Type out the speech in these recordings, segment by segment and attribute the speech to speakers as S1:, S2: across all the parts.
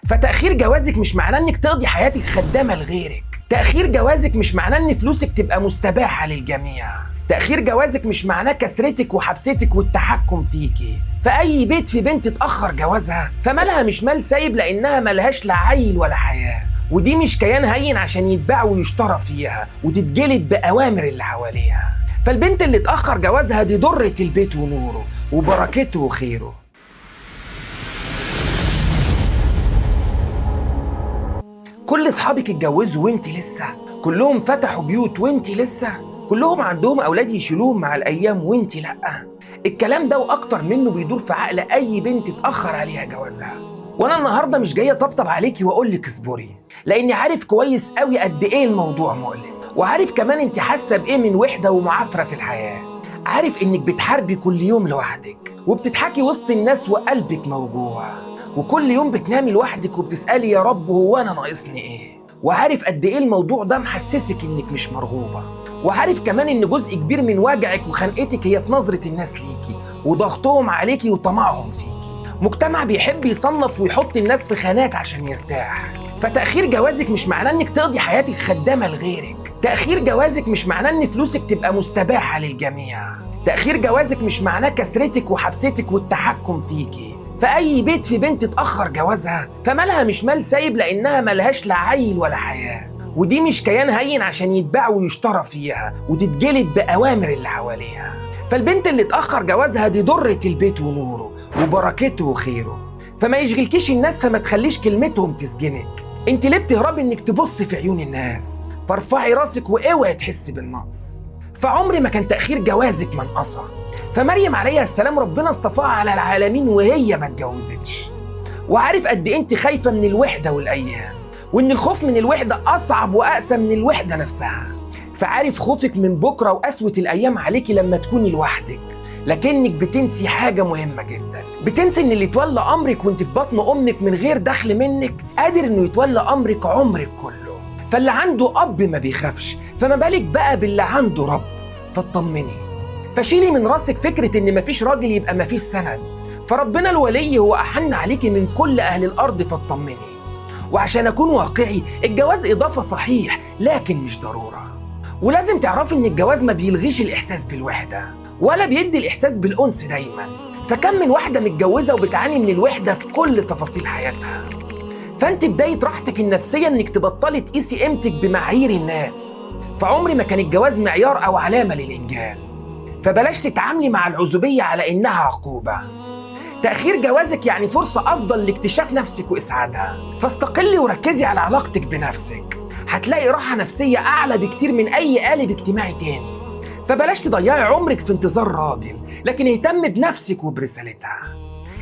S1: فتأخير جوازك مش معناه انك تقضي حياتك خدامة لغيرك. تأخير جوازك مش معناه ان فلوسك تبقى مستباحة للجميع. تأخير جوازك مش معناه كسرتك وحبستك والتحكم فيكي. فأي بيت في بنت اتأخر جوازها فمالها مش مال سايب، لأنها ملهاش لا عيل ولا حياة، ودي مش كيان هين عشان يتباع ويشترى فيها وتتجلد بأوامر اللي حواليها. فالبنت اللي اتأخر جوازها دي ضرة البيت ونوره وبركته وخيره. كل اصحابك اتجوزوا وانت لسه، كلهم فتحوا بيوت وانت لسه، كلهم عندهم اولاد يشيلوهم مع الايام وانت لا. الكلام ده واكتر منه بيدور في عقل اي بنت اتاخر عليها جوازها. وانا النهارده مش جاية اطبطب عليكي واقول لك اصبري، لاني عارف كويس قوي قد ايه الموضوع مؤلم، وعارف كمان انت حاسه بايه من وحده ومعافره في الحياة. عارف انك بتحاربي كل يوم لوحدك وبتضحكي وسط الناس وقلبك موجوع، وكل يوم بتنامي لوحدك وبتسألي يا رب هو أنا ناقصني إيه؟ وعارف قد إيه الموضوع ده محسسك إنك مش مرغوبة، وعارف كمان إن جزء كبير من وجعك وخنقتك هي في نظرة الناس ليكي وضغطهم عليكي وطمعهم فيكي. مجتمع بيحب يصنف ويحط الناس في خانات عشان يرتاح. فتأخير جوازك مش معناه إنك تقضي حياتك خدامة لغيرك. تأخير جوازك مش معناه إن فلوسك تبقى مستباحة للجميع. تأخير جوازك مش معناه كسرتك وحبستك والتحكم فيكي. فأي بيت في بنت اتأخر جوازها فمالها مش مال سايب، لأنها ملهاش لا عيل ولا حياة، ودي مش كيان هين عشان يتباع ويشترى فيها وتتجلد بأوامر اللي حواليها. فالبنت اللي اتأخر جوازها دي ضرة البيت ونوره وبركته وخيره. فما يشغلكيش الناس، فما تخليش كلمتهم تسجنك. انت ليه بتهربي انك تبص في عيون الناس؟ فارفعي راسك واوعي تحسي بالنقص. فعمري ما كان تأخير جوازك منقصة. فمريم عليها السلام ربنا اصطفاها على العالمين وهي ما اتجوزتش. وعارف قد ايه انت خايفة من الوحدة والايام، وان الخوف من الوحدة اصعب واقسى من الوحدة نفسها. فعارف خوفك من بكره وقسوه الايام عليكي لما تكوني لوحدك، لكنك بتنسي حاجة مهمة جدا. بتنسي ان اللي يتولى امرك وانت في بطن امك من غير دخل منك قادر انه يتولى امرك عمرك كله. فاللي عنده اب ما بيخافش، فما بالك بقى باللي عنده رب. فاطمني، فشيلي من راسك فكرة إن مفيش راجل يبقى مفيش سند. فربنا الولي هو أحن عليكي من كل أهل الأرض، فاطمني. وعشان أكون واقعي، الجواز إضافة صحيح لكن مش ضرورة. ولازم تعرفي إن الجواز ما بيلغيش الإحساس بالوحدة ولا بيدي الإحساس بالأنس دايما. فكم من واحدة متجوزة وبتعاني من الوحدة في كل تفاصيل حياتها. فأنت بداية راحتك النفسية إنك تبطلي تقيسي قيمتك بمعايير الناس. فعمري ما كان الجواز معيار أو علامة للإنجاز. فبلاش تتعاملي مع العزوبية على إنها عقوبة. تأخير جوازك يعني فرصة أفضل لاكتشاف نفسك وإسعادها. فاستقلي وركزي على علاقتك بنفسك، هتلاقي راحة نفسية أعلى بكتير من أي قالب اجتماعي تاني. فبلاش تضيعي عمرك في انتظار راجل، لكن اهتم بنفسك وبرسالتها.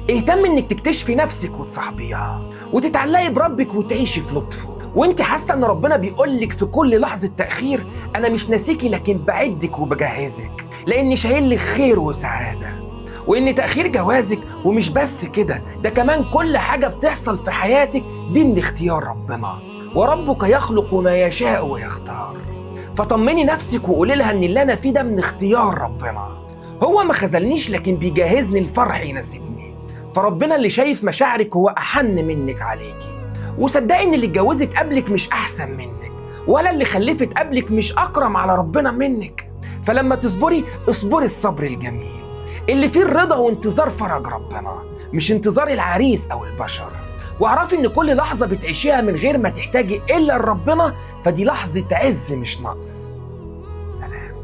S1: اهتم إنك تكتشفي نفسك وتصاحبيها وتتعلقي بربك وتعيشي في لطفه. وانت حاسه ان ربنا بيقولك في كل لحظة تاخير انا مش ناسيكي، لكن بعدك وبجهزك لاني شايل لك خير وسعادة. وان تاخير جوازك ومش بس كده، ده كمان كل حاجة بتحصل في حياتك دي من اختيار ربنا، وربك يخلق ما يشاء ويختار. فطمني نفسك وقولي لها ان اللي انا فيه ده من اختيار ربنا، هو ما خذلنيش لكن بيجهزني الفرح يناسبني. فربنا اللي شايف مشاعرك هو احن منك عليكي. وصدقي ان اللي اتجوزت قبلك مش احسن منك، ولا اللي خلفت قبلك مش اكرم على ربنا منك. فلما تصبري اصبري الصبر الجميل اللي فيه الرضا وانتظار فرج ربنا، مش انتظار العريس او البشر. واعرفي ان كل لحظة بتعيشيها من غير ما تحتاجي الا لربنا فدي لحظة عز مش نقص. سلام.